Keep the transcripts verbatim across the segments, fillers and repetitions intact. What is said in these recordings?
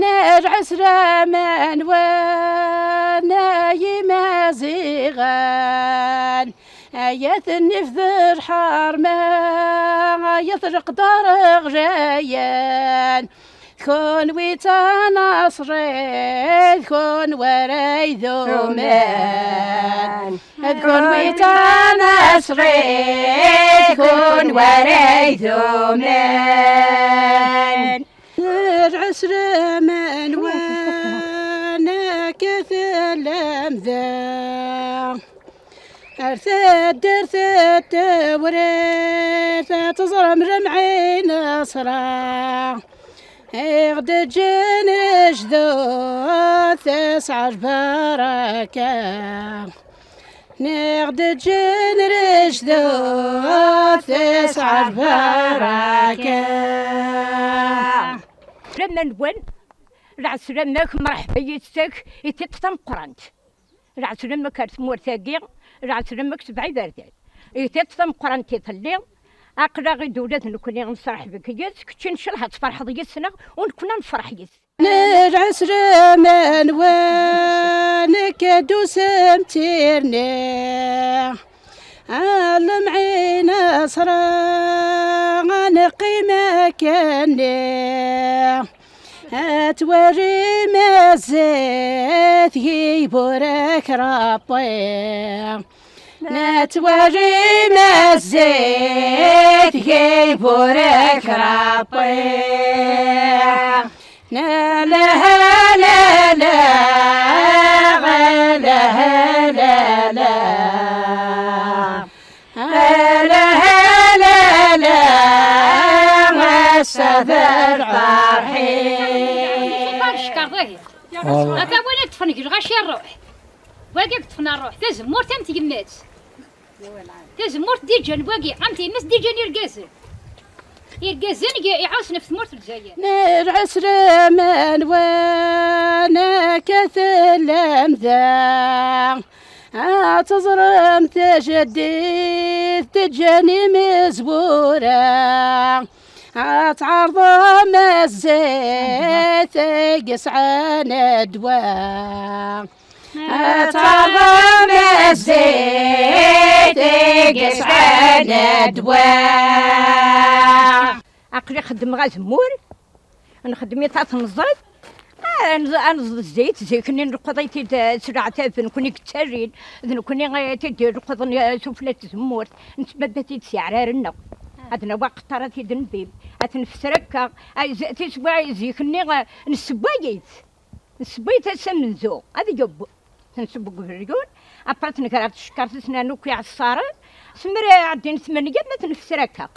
Nerɛes laman wan ay imaziɣen, ay at nnif d lḥerma, ay at leqder ɣlayen. D kunwi d tanaṣrit, d kunwi ara idumen. D kunwi d tanaṣrit, d kunwi ara idumen. Nerɛes laman wan akka tellam da. Ar taddart n Tewrirt ad teẓrem lemɛin ṣṣra. I ɣ-d-ǧǧen lejdud tesɛa lbaraka. I ɣ-d-ǧǧen lejdud tesɛa lbaraka. Lama nwen, lɛeslama-k, mreḥba yis-k, i tiṭ tameqqrant. Lɛeslama-k ar tmurt-agi, lɛeslama-k sebɛa iberdan. I tiṭ tameqqrant i telli, aql-aɣ-id ula d nekkni nesreḥbek yis, kečči ncallah ad tferḥeḍ yis-neɣ, u nekkni ad nefreḥ yis. Nerɛes laman wan akka d usemtir-nni. A lemɛin ṣṣra, a neqqim akkenni. Ad twalim zzit i iburek Ṛebbi. Ad twalim zzit i iburek Ṛebbi. La la la la, la la la la. Ala, ala, ala, ass-a d lferḥ-iw. Ata win i yeṭṭfen deg lɣaci ṛṛuḥ. Wagi i yeṭṭfen ṛṛuḥ. Tazemmurt am tyemmat. Tazemmurt d-iǧǧan wagi, am tyemmat d-iǧǧan irgazen. Irgazen i iɛussen ɣef tmurt n Lezzayer. Nerɛes laman wan akka tellam da. Ad teẓrem tajaddit teǧǧan imezwura. Ad tɛerḍem zzit i yesɛan ddwa. Ad tɛerḍem zzit i yesɛan ddwa. Aql-i xeddmeɣ azemmur, nxeddem-it ad t-nẓed. Ah, nẓ-, ad nẓed zzit, zik-nni nleqqeḍ-it-id, eh, s leɛtab, d nekkni i yettalin, d nekkni, eh, i t-id-ileqqḍen, eh, sufella n tzemmurt, nettbabba-t-id s iɛrar-nneɣ. Ad nawi aqeṭṭar ad t-id-nbib, ad t-nefser akka. Ay, z-, tiswa, zik-nni, eh, nessewway-it. Nessewway-it ass amenzu, ad yeww. Tenseww deg uberyun, après tnegra ɣer tcekkart, ad s-nernu akk iɛeṣṣaren, s mi ara ɛeddin tmenya, ma tnefser akka.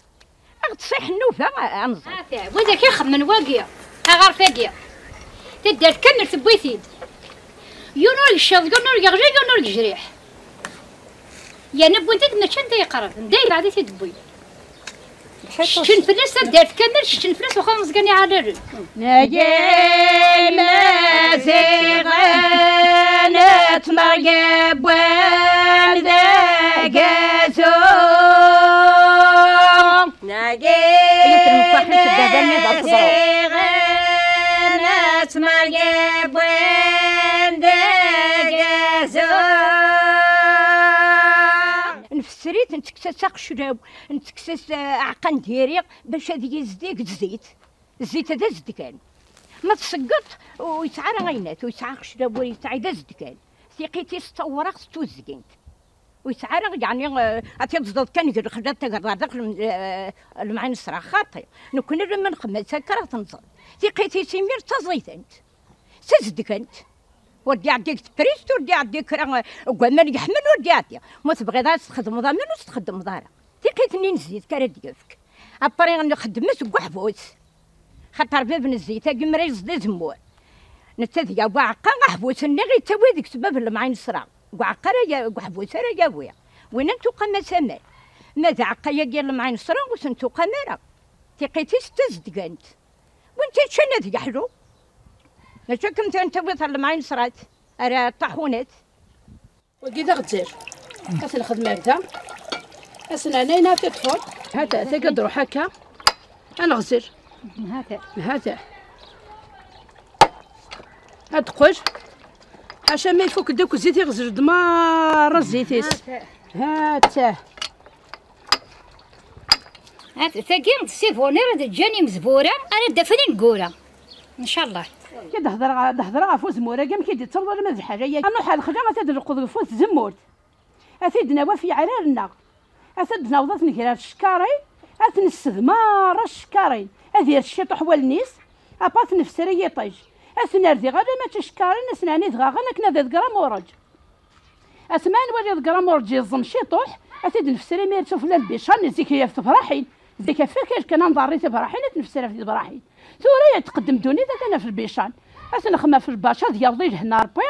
Ad ɣ-d-tṣiḥ nnuba, a, ad nẓer. Ata, widak i xemmen wagi, aɣaref-agi. Taddart kamel tewwi-t-id. Yiwen ur yecciḍ, yiwen ur yeɣli, yiwen ur yejriḥ. Yerna wwin-t-id mačči anda yeqreb, anda yebɛed i t-id-wwin. Keččen fell-as taddart kamel, keččen fell-as uxxam Meẓgan Iɛallalen. Nagi Imaziɣen ttmergabwan d agazu. Nagi Imaziɣen ttmergabwan d agazu. Nfesser-it, nettekkes-as aqeclaw, nettekkes-as, eh, aɛeqqa n diri bac ad yezdig zzit. Zzit d azedgan. Ma tṣeggeḍ, ur yesɛi ara ayennat, ur yesɛi aqeclaw, ur yesɛi, d azedgan. Tiqqit-is d tawraɣt d tuzgint. Ur yesɛi ara, yeɛni, eh, ad t-iẓdeḍ kan deg lxella, ad t-tagerḍ ɣer daxel, eh, lemɛin ṣṣreɣ xaṭi. Nekkni lemma nxemmem-as akka ara t-nẓed. Tiqqit-is imir d taẓidant. D tazedgant. Ur d-iɛeddi deg teprist, ur d-iɛeddi kra, eh, deg waman yeḥman, ur d-iɛeddi. Ma tebɣiḍ ad txedmeḍ aman, ur s-txeddmeḍ ara. Tiqqit-nni n zzit kan ara d-yefk. Après nxeddem-as deg uḥbus. Xaṭer bab n zzit-agi mi ara yeẓd azemmur, netta ad yawi aɛeqqa, aḥbus-nni yettawi deg-s bab n lemɛin ṣṣreɣ. Deg uɛeqqa ara ya-, deg uḥbus ara yawi. Winna n tuqqam-as aman. Ma d aɛeqqa-agi n lemɛin ṣṣreɣ ur s-ntuqqam ara. Tiqqit-is d tazedgant. Win tt-iččan ad yeḥlu. Mačči akken tura n tawiḍ ar lemɛin ṣṣrat, ar ṭaḥunat. Wagi d aɣezzal. Ad t-nexdem ar da. Ad s-nerna ayen ara t-iṭṭfen. Hat, tagi ad d-truḥ akka. Ad neɣzel. Hata. Hata. Ad teqqel. Ḥaca ma ifuk-d akk zzit, iɣzel-d merra zzit-is. Hata. Hata. Tagi d sibunir ad ǧǧan imezwura ara d-afen ineggura. Ncallah. Ki d-hedreɣ, d-hedreɣ ɣef uzemmur-agi, amek i d-ittaweḍ alamma d lḥala-agi. Ad nruḥ ar lexla, ad t-id-nleqqeḍ ɣef uzemmur. Ad t-id-nawi ɣef yeɛrar-nneɣ. Ad t-id-naweḍ, ad t-negrer s cckarin, ad t-nessed merra s cckarin. Ad yers ciṭuḥ wallen-is, apa ad t-nefser i yiṭij. Ad t-nerr diɣ alamma d ticekkarin, ad s-neɛni dɣaɣen akken ad iḍegger amureǧ. Asma ad nwali iḍegger amureǧ yeẓẓem ciṭuḥ, ad t-id-nefser imir sufella n lbican, zik ɣef tebraḥin. Zik ɣef wakal kan ad nḍerri tibraḥin, ad t-nefser ɣef tebraḥin. Tura ad tqeddem ddunit, atan ɣef lbican. Ad t-nexdem ɣef lbac, ad yaweḍ i lehna Rebbi.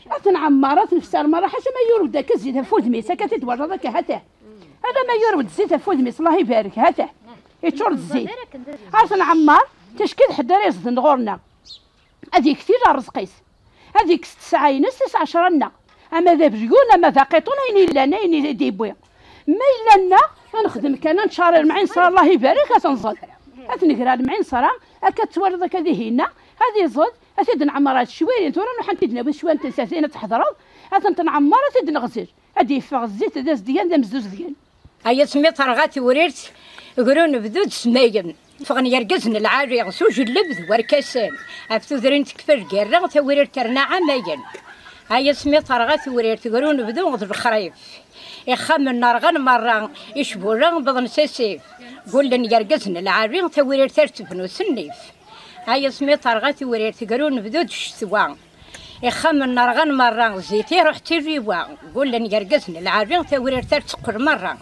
Ad t-nɛemmer, ad t-nefser merra, ḥaca ma yurew-d akka zzit ɣef wudem-is, akka t-id-twalaḍ akka, hata. Alamma yurew-d zzit ɣef wudem-is, Allah ibarek, hata. Yeččur d zzit. Ad t-nɛemmer, ticki d ḥedd ara iẓden ɣur-neɣ. Ad iktil rrezq-is. Ad ikkes ttesɛa-ines, tis ɛecra-nneɣ. Ama d aberyun, ama d aqiṭun, ayen yellan, ayen i d-yewwi. Ma yella nneɣ, ad nexdem kan, ad neččarir mɛin ṣṣra, Allah ibarek, ad tenẓel. Ad t-negrer mɛin ṣṣra, akka twaliḍ akka dihinna, ad iẓed, ad t-id-nɛemmer ar tecwirin, tura nruḥ ad t-id-nawi tecwirin n tensertin ad teḥḍreḍ, ad tent-nɛemmer, ad t-id-neɣzel. Ad d-yeffeɣ zzit d azedgan d amzuzgen. Ay asmi terɣa tewrirt, gru unebdu d smagen. Ffɣen yergazen lɛali s ujelleb d warkasen. Ɣef tudrin tekfa lgirra, tawrirt terna ɛamayen. Ay asmi terɣa tewrirt, gru unebdu d lexrif. Ixxamen rɣan merra, icbula wwḍen s asif. Gullen yergazen lɛali, tawrirt ar tebnu s nnif. Ay asmi terɣa tewrirt, gru unebdu d ccetwa. Ixxamen rɣan merra, zzit iruḥ d tiriwa. Gullen yergazen lɛali, tawrirt ar teqqel merra.